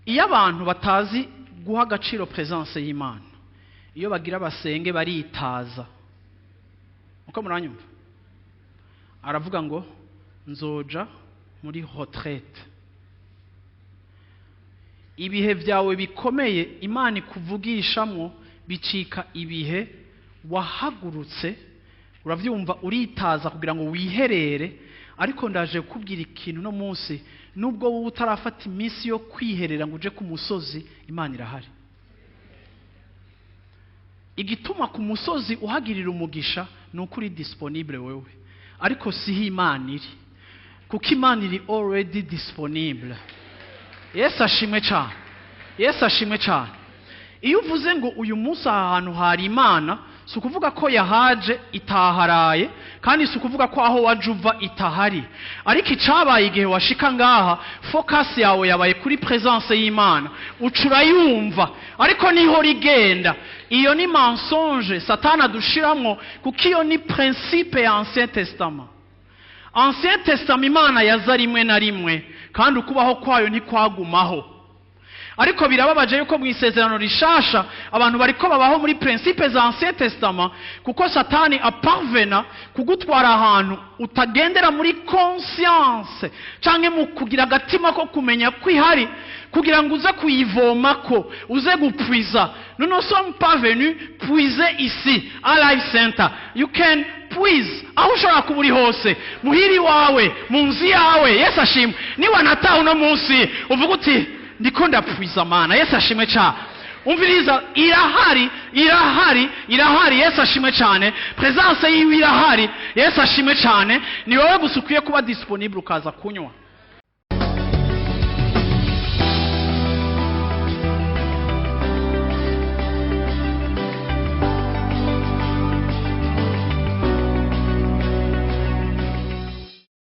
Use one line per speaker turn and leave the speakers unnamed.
Iyo abantu batazi guha agaciro présence y'Imana, iyo bagira basenge baritaza. Uko muranyumva, aravuga ngo nzoja muri retraite. Ibihe byawe bikomeye Imana ikuvugishamwo bicika ibihe wahagurutse, uravyumva, uritaza kugira ngo wiherere. Ariko ndaje kukubwira ikintu no munsi: nubwo wowe utarafata iminsi yo kwiherera ngo uje ku musozi, Imana irahari. Igituma ku musozi uhagirira umugisha ni uko uri disponible wewe, ariko siho Imana iri, kuko Imana iri already disponible. Yesu ashimwe cyane, Yesu ashimwe cyane. Iyo uvuze ngo uyu munsi aha hantu hari Imana, si ukuvuga ko yahaje itaharaye, kandi si ukuvuga ko aho waje uva itahari. Ariko icabaye, igihe washika ngaha, focus yawe yabaye kuri présence y'Imana, uca urayumva, ariko niho rigenda. Iyo ni mensonge Satani adushiramwo, kuko iyo ni principe ya Ancien Testament. Ancien Testament, Imana yaza rimwe na rimwe, kandi ukubaho kwayo ntikwagumaho. Ariko birababaje yuko mu Isezerano Rishasha abantu bariko babaho muri principe za Ancien Testament, kuko Satani aparvena kugutwara ahantu utagendera muri conscience canke mu kugira agatima ko kumenya ko ihari, kugira ngo uze kuyivomako, uze gupuiza. Nous ne sommes pas venus puiser ici à Life Center. You can puise aho ushobora kuba uri hose, muhiri wawe, mu nzu yawe. Yesu ashimwe. Niba nataha uno munsi uvuga uti ndiko ndapwiza Mana. Yesu ashimwe cyane. Umviriza, irahari, irahari, irahari. Yesu ashimwe cyane. Présence yiwe irahari. Yesu ashimwe cyane. Ni wowe gusa ukwiye kuba disponible ukaza kunywa.